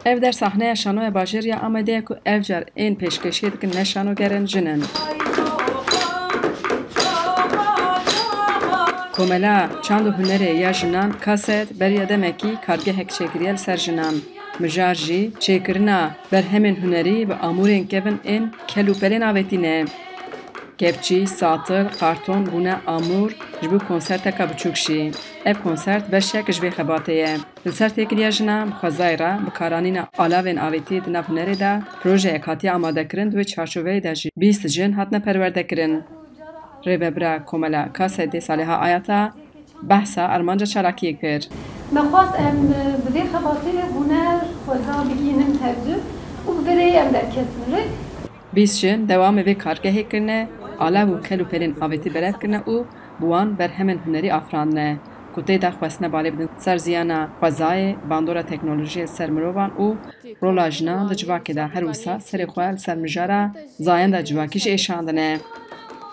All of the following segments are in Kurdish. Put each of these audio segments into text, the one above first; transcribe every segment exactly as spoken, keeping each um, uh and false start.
Ev der sahneya Şanoya Bajêr ya Amedê ye ku ev car ên pêşkêşiyê dikin ne şanoger in, jin in. Komela Çand û Hunerê ya Jinan, Kaset, beriya demekî kargehek çêkiriye li ser jinan. Mijar jî çêkirina berhemên hunerî bi amûrên kevin ên kel û pelên avêtî ne. Kepçî, satil, karton bûne amûr ji bo konserteka biçûk jî. Ev konsert beşek ji vê xebatê ye. Li ser têkiliya jinan bi xwezayê re bi karanîna alavên avêtî di nav hunerê de projeyek hatiye amadekirin, di wê çarçoveyê de jî bîst jin hatine perwerdekirin. Rêvebira Komela Kasedê Saliha Ayata behsa armanca çalakiyê kir. Me xwest em bi vê xebatê huner xweza bigihînin tevcih û bi vê rêyê em derketin rê. Bîst jin dewamê vê kargehê kirine, alav û kel û pelên avêtî berev kirine û bi wan berhemên hunerî afirandine, ku tê de xwestine balê bidin ser ziyana xwezayê, bandora teknolojiyê li ser mirovan û rola jinan di civakê de her wisa serê xwe li ser mijara zayenda civakî jî êşandine.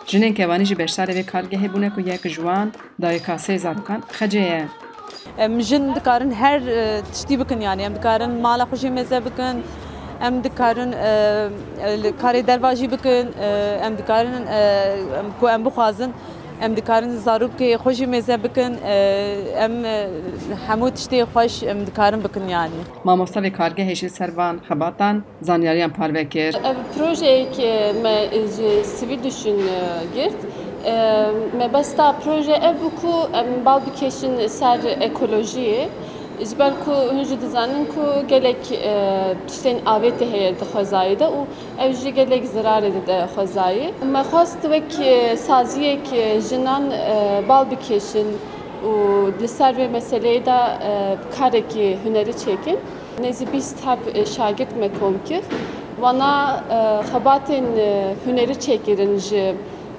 Jinên kevanî jî beşdarê vê kargehê bûne ku yek ji wan dayika sê zarokan Xecê ye. Em jin dikarin her, e, tiştî bikin, yani em dikarin mala xwe jî mêze bikin, em dikarin, e, e, li karê derva jî bikin, e, em dikarin, e, em, ku em bixwazin, em dikarin zarokê xwe jî mêze bikin, e, em, e, hemû tiştê xweş em dikarin bikin yani. Mamosta vê kargehê jî ser van xebatan zanyariyan parve kir. Ev projeyek, e, me ji Sivîl Düşün, e, girt. E, mebesta proje ev bû ku em bal bikêşin ser ekolojiyê. Ji ber ku hûn jî dizanin ku gelek, e, tiştên avêtê heye di xwezayê de û ev jî gelek zirarê dide xwezayê. Me xwest wek, e, saziyek, e, jinan, e, bal bikêşin û li ser vê meseleyê de, e, karekî hunerî çêkin. Nêzî bîst heb, e, şagirt me kom kir. Wana, e, xebatên, e, hunerî çêkirin ji,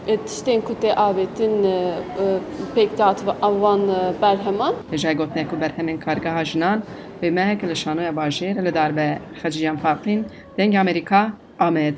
e, tiştên ku tê avêtin, e, e, pêk dihat van, e, berheman. Hêjayî gotine ku berhemên kargeha jinan vê mehekê li Şanoya Bajêr li dar be. Xeciyan Farqîn, Dengê Amerîka, Amed.